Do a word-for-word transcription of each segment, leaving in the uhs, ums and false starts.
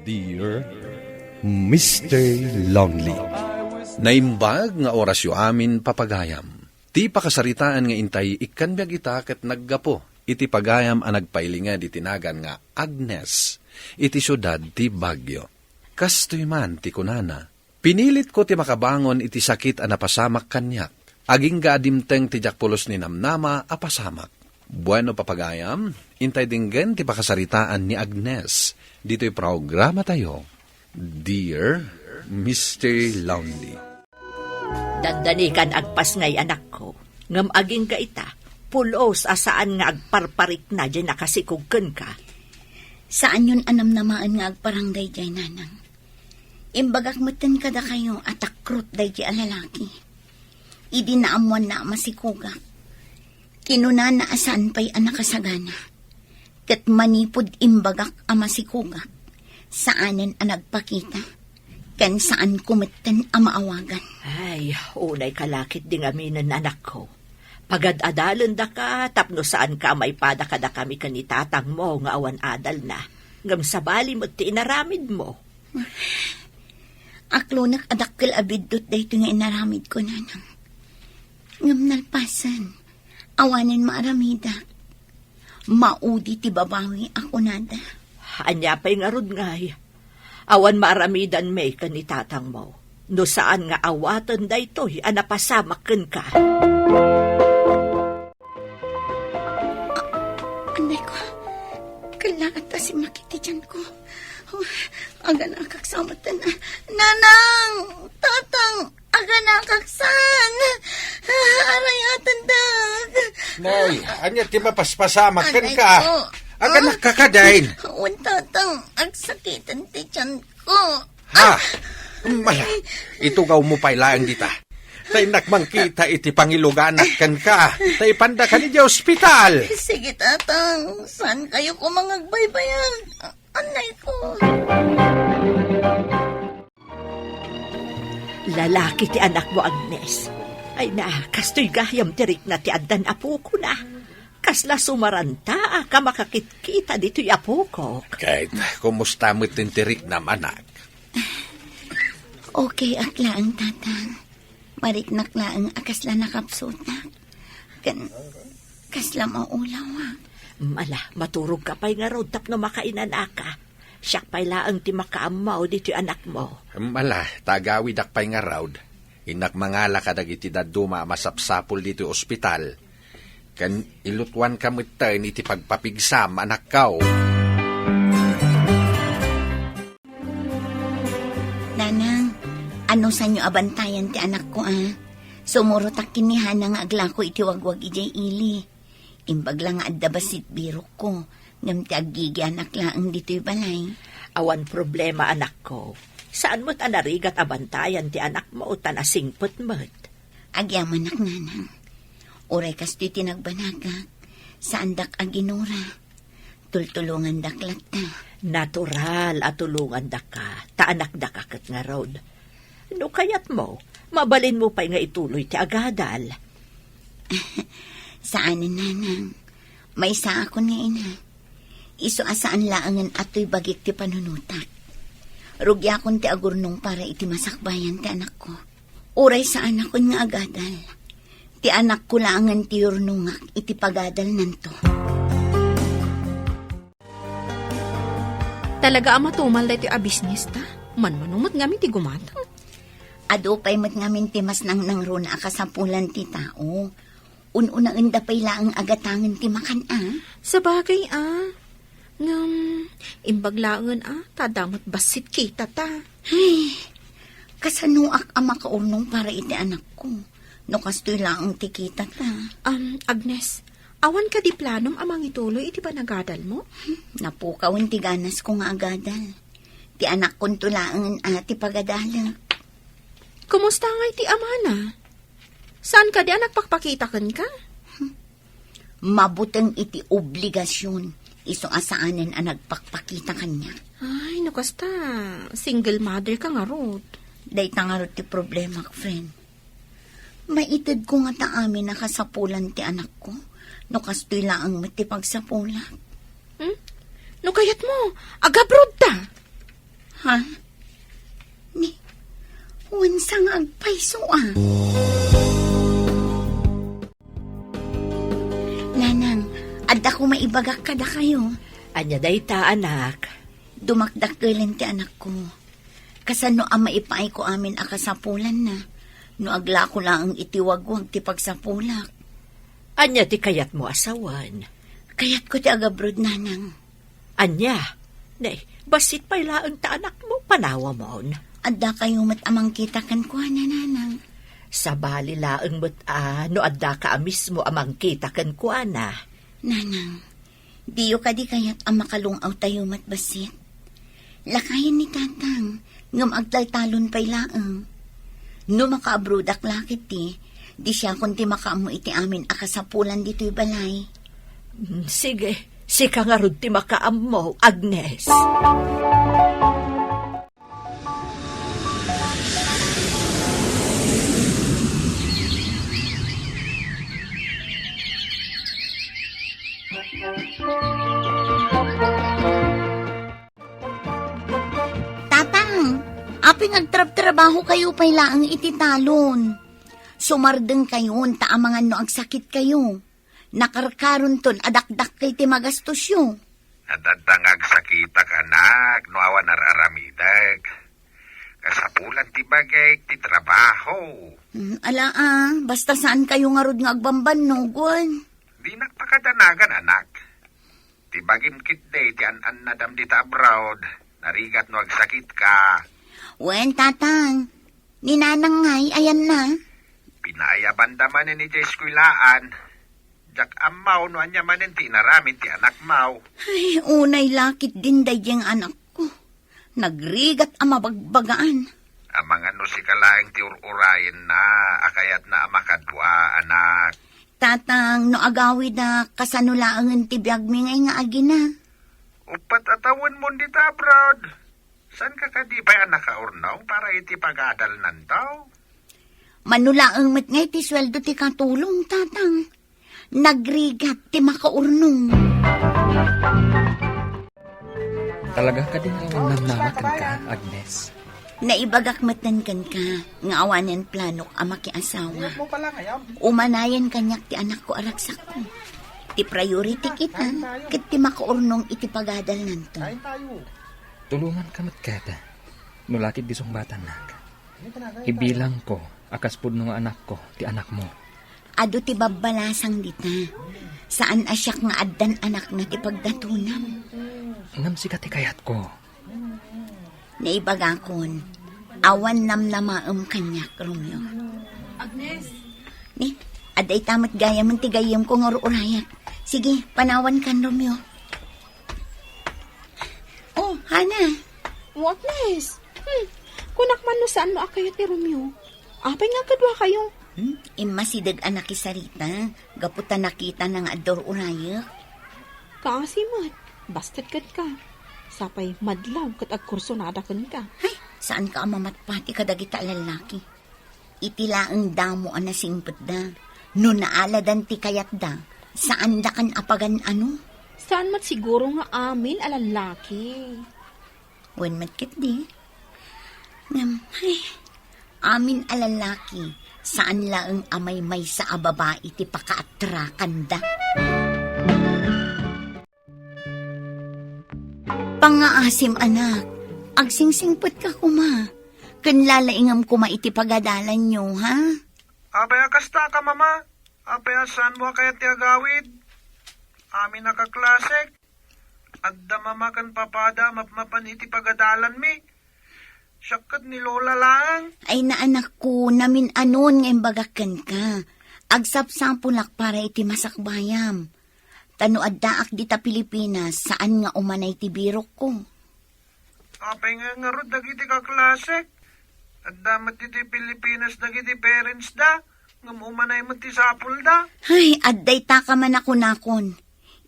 Dear Mister Lonely. Naimbag nga orasyo amin, papagayam. Ti pakasaritaan nga intay ikkan biag ita ket naggapu iti pagayam a nagpailinged iti nagan nga Agnes iti siudad ti Baguio. Kastoy man ti kunana, "Pinilitko ti makabangon iti sakit a napasamak kaniak, agingga a dimteng ti diak pulos ninamnama a pasamak." Bueno, papagayam, intay denggen ti pakasaritaan ni Agnes ditoy programatayo, Dear Mister Lonely. Dandani kan agpasngay, anakko, ngem agingga ita, pulos a saan nga agparparikna diay nakasikog kenka. Saanyon a namnamaen nga agparang daydiay, nanang. Imbagak metten kadakayo a takrot daydiay a lalaki. Idi naammoanna a masikogak, kinunana a saan pay a nakasagana. Ket manipud imbagak a masikogak, saanen a nagpakita, ken saanko metten a maawagan. Ay, unay ka la ketdi ngaminen, anakko. Pagad-adalendaka tapno saanka a maipada kadakami ken ni tatangmo nga awan adalna, ngem sabali met ti inaramidmo. Aklonek a dakkel a biddut daytoy nga inaramidko, nanang. Ngem nalpasen, awanen maaramidak. Maudi ti babawi a kunada. Ania pay ngarud ngay? Awan maaramidanmi ken ni tatangmo, no saan nga awaten daytoy a napasamak kenka. Anay ko, kallaat a simmakit ti tiyan ko. Oh, aganakak sa matan. Nanang! Tatang! Aganakak san! Arayatendak! Nay, ania ti mapaspasamak kenka? Anay ko. Aganakka kadi? Wen, Tatang, agsakiten ti tiyan ko. Ha? Mala, itugawmo pay laeng dita. Ta innak mangkita iti pangiluganak kenka. Ta ipandaka idiay ospital. Sige, Tatang. Saan kayo ko mangagbaybayag? Anay ko. Lalaki ti anakmo, Agnes. Ay na, kastoy gayam ti rikna ti addan apokona. Kasla sumarantaak a makakitkita ditoy apokok. Ket kumusta met ti riknam, anak? Okay ak laeng, Tatang. Mariknak laeng a kasla nakapsutak. Ken kasla maulawak. Mala, maturogka pay ngarud tapno makainanaka. Siak pay laeng ti makaammo ditoy anakmo. Mala, ta agawidak pay ngarud. Innak mangala kadagiti dadduma a masapsapul ditoy ospital. Ken ilutuanka metten iti pagpapigsam, anakko. Nanang, anusanyo a bantayan ti anakko, a? Sumurotak ken ni Hana nga aglako iti wagwag idiay ili. Imbag la nga adda bassit birokko, ngem ti aggigianak laeng ditoy balay. Awan problema, anakko. Saan met a narigat a bantayan ti anakmo ta nasingpet met. Agyamanak, nanang. Uray kastoy ti nagbanagak, saandak a ginura. Tultulongandak latta. Natural a tulongandaka, ta anakdaka ket ngarud. No kayatmo, mabalinmo pay nga ituloy ti agadal. Saanen, nanang. Maysaakon nga ina. Isu a saan laengen a toy bagik ti panunotak. Rugiakon ti agurnong para iti masakbayan ti anakko. Uray saanakon nga agadal. Ti anakko laengen ti yurnongak iti pagadalnanto. Talaga a matumal daytoy a bisnis ta. Manmano met ngamin ti gumatang. Adu pay met ngamin ti mas nangnangruna a kasapulan ti tao. Un-unaenda pay laeng a gatangen ti makan, a? Sabagay, a. Ngem, imbag laengen, a, ta adda met bassit kita ta. Ay, kasanoak a makaurnong para iti anakko? No kastoy laeng ti kita ta. Um, Agnes, awan kadi planom a mangituloy iti panagadalmo? Hmm, napukawen ti ganasko nga agadal. Ti anakkonto laengen a ti pagadalek. Kumusta ngay ti amana? Saan kadi a nagpakpakita kenka? Mabuteng iti obligasion, isu a saanen a nagpakpakita kaniak. Ay, no kasta, single mother ka ngarud. Dayta ngarud ti problemak, friend. Maitedko ngata amin a kasapulan ti anakko, no kastoy laeng met ti pagsapulak. Hmm? No kayatmo, agabroad ta. Sa nga agpayso, a. Nanang, adda ko maibagak kadakayo. Ania dayta, anak? Dumakdakkelen ti anakko. Kasano a maipaayko amin a kasapulanna no aglako laeng iti wagwag ti pagsapulak? Ania ti kayatmo a sawen? Kayatko ti agabroad, Nanang. Ania? Nay, bassit pay laeng ta anakmo, panawamon. Addakayo met a mangkita kenkuana, Nanang. Sabali laeng met a no addaka a mismo a mangkita kenkuana. Nanang, diyo kadi kayat a makalung-awtayo met bassit? Lakayen ni Tatang, ngem agtaltalon pay laeng. No makaabroadak la ketdi, di siakon ti makaammo iti amin a kasapulan ditoy balay. Mm, sige, sika ngarud ti makaammo, Agnes. Tatang, apay nga agtrabtrabahokayo pay laeng iti talon? Sumardengkayon ta amangan no agsakitkayo. Nakarkaronton a dakdakkel ti magastosyo. Adda nga agsakitak, anak, no awan ar-aramidek. Kasapulan ti bagik ti trabaho. Hmm, ala, a, basta saankayo ngarud nga agbambannog, wen? Dinak pakadanagan, anak. Ti bagim ketdi ti an-annadam dita abroad. Narigat no agsakitka. Wen, Tatang. Ni Nanang ngay, ayanna? Pinaayabanda manen iti eskuelaan. Diak ammo no ania manen ti inaramid ti anakmo. Ay, unay la ketdin daydiay nga anakko. Nagrigat a mabagbagaan. Amangan no sika laeng ti ur-urayenna a kayatna a makadua, anak. Tatang, no agawidak, kasano laengen ti biagmi ngay nga agina? Uppat a tawenmon dita abroad. Saanka kadi pay a nakaurnong para iti pagadalnanto? Mano laeng met ngay ti sueldo ti katulong, Tatang. Nagrigat ti makaurnong. Talaga kadi nga awan namnama kenka, Agnes? Naibagak metten kenka nga awanen planok a makiasawa. Umanayen kaniak ti anakko a ragsakko. Ti priority kita ket ti makaurnong iti pagadalnanto. Tulonganka met kayat, no la ketdi sungbatannak. Ibilangko a kas pudno nga anakko ti anakmo. Adu ti babbalasang dita. Saan a siak nga addan anakna ti pagdatonam. Ngem sika ti kayatko. Naibagakon, awan namnamaem kaniak, Romeo. Agnes! Ni, adda ita met gayam ti gayyemko nga ur-urayak. Sige, panawankan, Romeo. Oh, Hana. Oh, Agnes. Hmm. Kunak man no saanmo a kayat ni Romeo. Apay nga kaduakayo? Hmm? Immasideg a nakisarita, gapu ta nakitana nga adda ur-urayak. Kaasi met, basket ket ka. Sapay madlaw ket agkursunada kenka. Hay, saanka a mamatpati kadagita a lallaki. Iti laeng damo a nasingpetda, no naaladan ti kayatda, saandakan a pagan-ano? Saan met siguro nga amin a lallaki? Wen met ketdi. Ngem, ay, amin a lallaki, saan laeng a maymaysa a babai ti pakaatrakanda. Pangngaasim, anak. Agsingsingpetka koma. Ken lalaingem koma iti pagadalanyo, ha? Apay a kasta ka, Mama? Apay a saanmo a kayat ti agawid? Amin a kaklasek. Adda Mama ken Papada a mapmapan iti pagadalanmi. Siak ket ni Lola laeng. Ay, naanakko, namin-anon nga imbagak kenka. Agsapsapulak para iti masakbayam. Ta no addaak dita Pilipinas, saan nga umanay ti birokko. Apay nga ngarud dagiti kaklasek? Adda met ditoy Pilipinas dagiti parents da, ngem umanay met ti sapulda. Ay, adda itaka man a kunakon.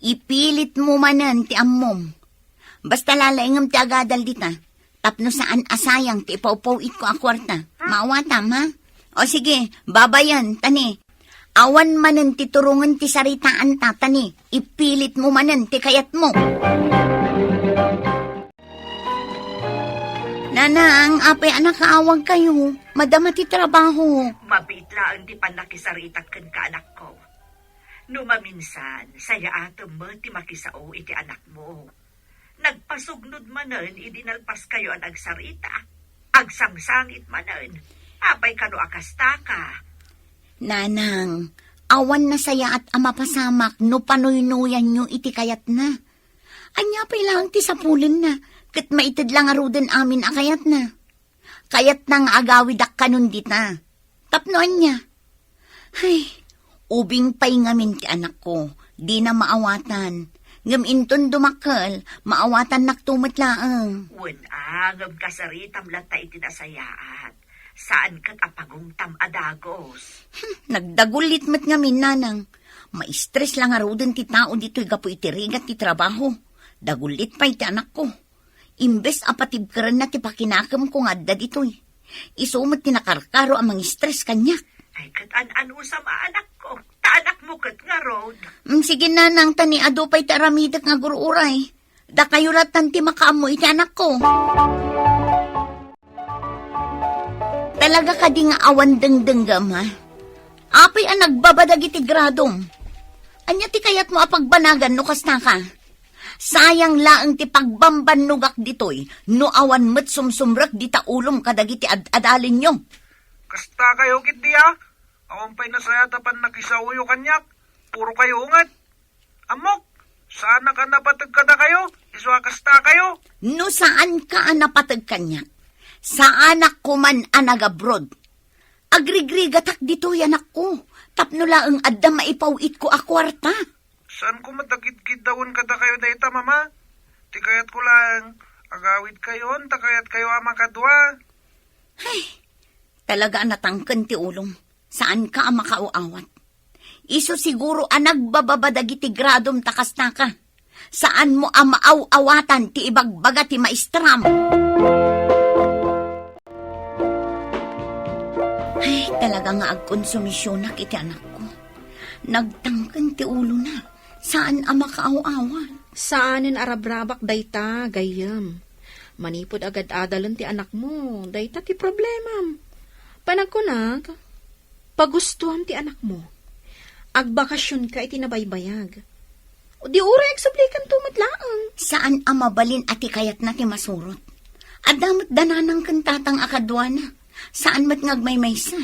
Ipilitmo manen ti ammom. Basta lalaingem ti agadal dita, tapno saan a sayang ti ipawpaw-itko a kuarta. Maawatam, ha? O sige, babayen, tani. Awan manen ti turongen ti saritaanta, tani. Ipilitmo manen ti kayatmo. Nanang, apay a nakaawagkayo? Madama ti trabaho. Mabiit laeng ti pannakisaritak kenka, anakko. No maminsan, sayaatem met ti makisao iti anakmo. Nagpasugnod manen idi nalpaskayo a nagsarita. Agsangsangit manen. Apay kano a kastaka? Nanang, awan nasayaat a mapasamak no panuynuyanyo iti kayatna. Ania pay laeng ti sapulenna, ket maited la ngaruden amin a kayatna. Kayatna nga agawidak kanon dita. Tapno ania? Ay, ubing pay ngamin ti anakko, dina maawatan. Ngem inton dumakkel, maawatannakto met laeng. Wen a, ngem kasaritam latta iti nasayaat. Saan ket a pagungtam a dagos. Hmm, nagdagullit met ngamin, nanang. Maistres la ngaruden ti tao ditoy gapu iti rigat ti trabaho. Dagullit pay ti anakko. Imbes a patibkerenna ti pakinakemko nga adda ditoy, isu met ti nakarkaro a mangistres kaniak. Ay, ket an-anusam a anakko, ta anakmo ket ngarud. Mm, sige, nanang, ta ni adu pay ti aramidek nga agur-uray. Dakayo lattan ti makaammo iti anakko. Talaga kadi nga awan dengdenggem, ha? Apay a nagbaba dagiti gradom? Ania ti kayatmo a pagbanagan no kasta ka? Sayang laeng ti pagbambannogak ditoy no awan met sumsumrek dita ulom kadagiti ad-adalinyo. Kasta kayo, ketdi, a? Awan pay nasayaat a pannakisaoyo kaniak. Puro kayo unget. Ammok, saanak a napateg kadakayo, isu a kasta kayo. No saanka a napateg kaniak, saanak koman a nagabroad. Agrigrigatak ditoy, anakko, tapno laeng adda maipaw-itko a kuarta. Saanko met a gidgiddawen kadakayo dayta, Mama. Ti kayatko laeng, agawidkayon ta kayatkayo a makadua. Ay, talaga a natangken ti ulom. Saanka a makaaw-awat. Isu siguro a nagbababa dagiti gradom ta kastaka. Saanmo a maaw-awatan ti ibagbaga ti maestram. Ay, talaga nga agkonsumisionak iti anakko. Nagtangken ti ulona. Saan a makaaw-awat. Saanen a rabrabak dayta, gayyem. Manipud agad-adalen ti anakmo, dayta ti problemam. Panagkunak, pagustuam ti anakmo. Agbakasionka iti nabaybayag. Di uray agsublikanto met laeng. Saan a mabalin a ti kayatna ti masurot. Adda met da nanang ken tatang a kaduana. Saan met nga agmaymaysa.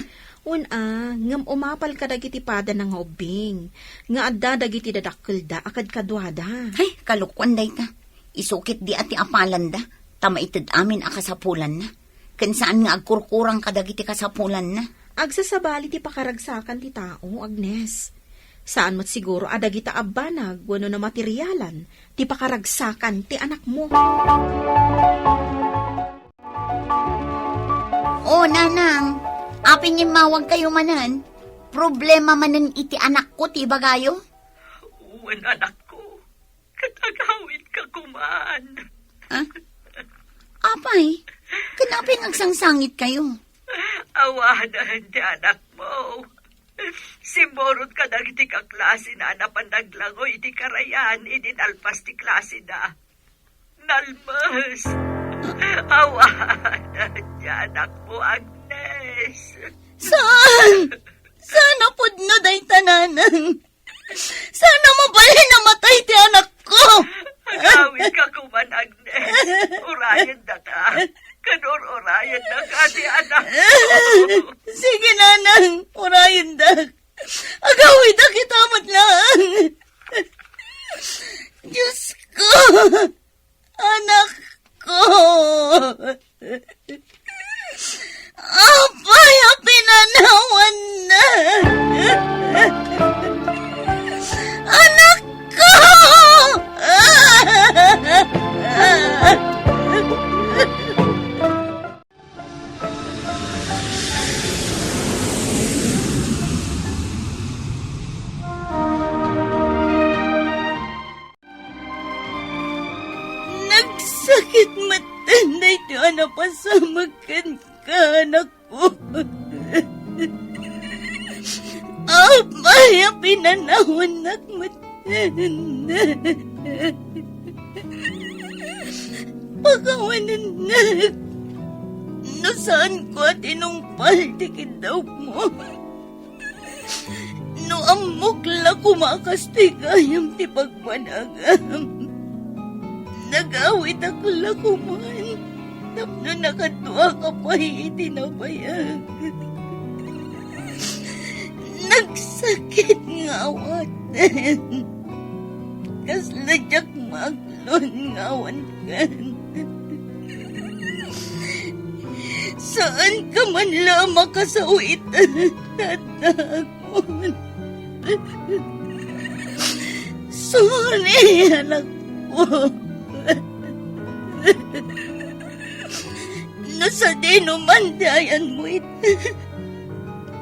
Wen a, ngem umapal kadagiti padana nga ubbing, nga adda dagiti dadakkelda a kadkaduada. Hay, kalokuan dayta. Isu ketdi a ti apalanda, ta maited amin a kasapulanna. Ken saan nga agkurkurang kadagiti kasapulanna. Agsasabali ti pakaragsakan ti tao, Agnes. Saan met siguro a dagita a banag wenno namaterialan ti pakaragsakan ti anakmo. O, nanang, apay nga immawagkayo manen? Problema manen iti anakko ti ibagayo? Wen, anakko, ket agawidka koman. Ah? Apay, ken apay nga agsangsangitkayo? Awanen ti anakmo. Simmurot kadagiti kaklasina a napan naglangoy iti karayan idi nalpas ti klaseda. Nalmes. Awanen ti anakmo, Agnes. Saan? Saan a pudno dayta, nanang? Saan a mabalin a matay ti anakko? Agawidka koman, Agnes. Urayendaka. Ken ur-urayendaka ti anakko. Sige, nanang. Urayendak. Agawidak ita met laeng. Diyos ko. Anakko. Apay a pinanawanna. Anakko! Nagsakit metten daytoy a napasamak kenka, anakko. Apay a pinanawannak metten. Pakawanennak. Saanko a tinungpal ti kiddawmo. No ammok la koma a kastoy gayam ti pagbanagam, nagawitak la koman tapno nakaduaka pay iti nabayag. Nagsakit nga awaten. Kasla diak maaglon nga awankan. Saanka man la a makasao ita, tatagon. Sorry, anakko. No sadino man ti ayanmo ita,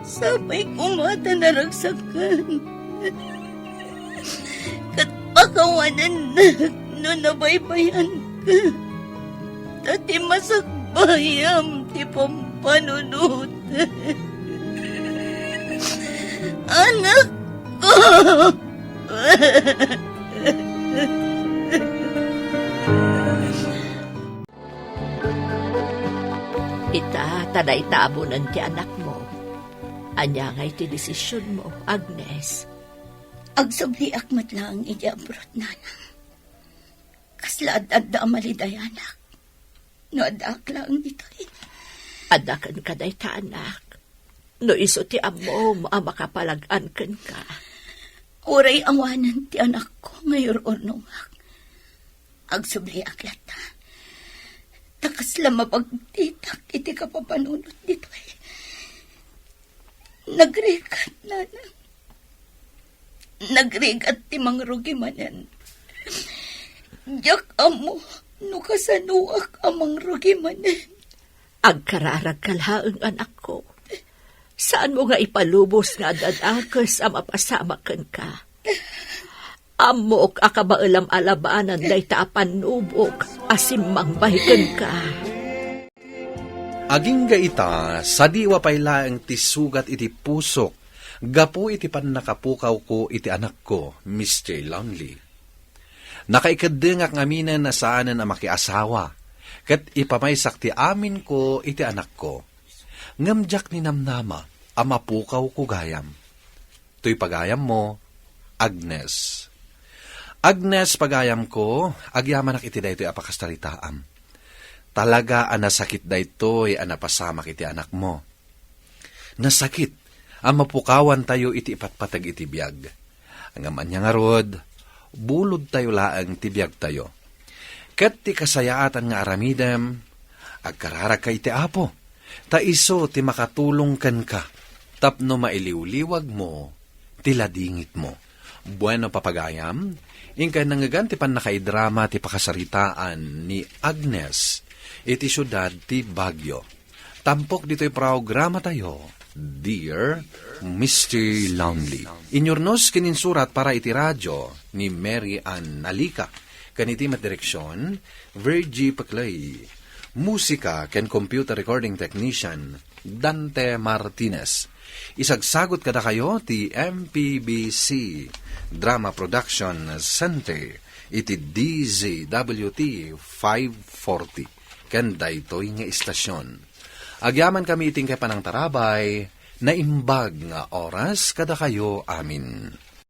sapay koma ta naragsakan. Ket pakawanennak no nabaybayanka, ta ti masakbayam ti pampanunot. Anakko! Ita, ta dayta abunen ti anakmo. Ania ngay ti desisionmo, Agnes? Agsubliak met laeng iti abroad, nanang. Kasla ad-adda a malidayanak no addaak laeng ditoy. Adda kenka dayta, anak. No isu ti ammom a makapalag-an kenka. Uray awanen ti anakko nga ir-urnongak, agsubliak latta. Ta kasla mabagtitak iti kapapanunot ditoy. Nagrigat, nanang. Nagrigat ti mangrugi manen. Diak ammo no kasanoak a mangrugi manen. Agkararagka laeng, anakko. Saanmo nga ipalubos nga ad-adakes a mapasamak kenka. Ammok a kabaelam a labanan dayta a pannubok a simmangbay kenka. Agingga ita, sadiwa pay laeng ti sugat iti pusok gapu iti pannakapukawko iti anakko, Mister Lonely. Nakaikeddengak ngaminen a saanen a makiasawa, ket ipamaysak ti aminko iti anakko. Ngem diak ninamnama a mapukawko gayam. Toy pagayammo, Agnes. Agnes, pagayamko, agyamanak iti daytoy a pakasaritaam. Talaga a nasakit daytoy a napasamak iti anakmo. Nasakit a mapukawantayo iti ipatpateg iti biag. Ngem ania ngarud, bulodtayo laeng ti biagtayo. Ket ti kasayaatan nga aramidem, agkararagka iti Apo, ta isu ti makatulong kenka tapno mailiwliwagmo ti ladingitmo. Bueno, papagayam, inkay nangngegan ti pannakaidrama ti pakasaritaan ni Agnes iti siudad ti Baguio. Tampok ditoy programatayo, Dear Mister Lonely. Inyurnos ken insurat para iti radio ni Mary Ann Nalica. Ken iti met direksion, Virgie Peclay. Musika ken computer recording technician, Dante Martinez. Isagsagut kadakayo ti M P B C Drama Production Center iti D Z W T five forty. Ken daytoy nga istasion. Agyamankami iti inkay panangtarabay, naimbag nga oras kadakayo amin.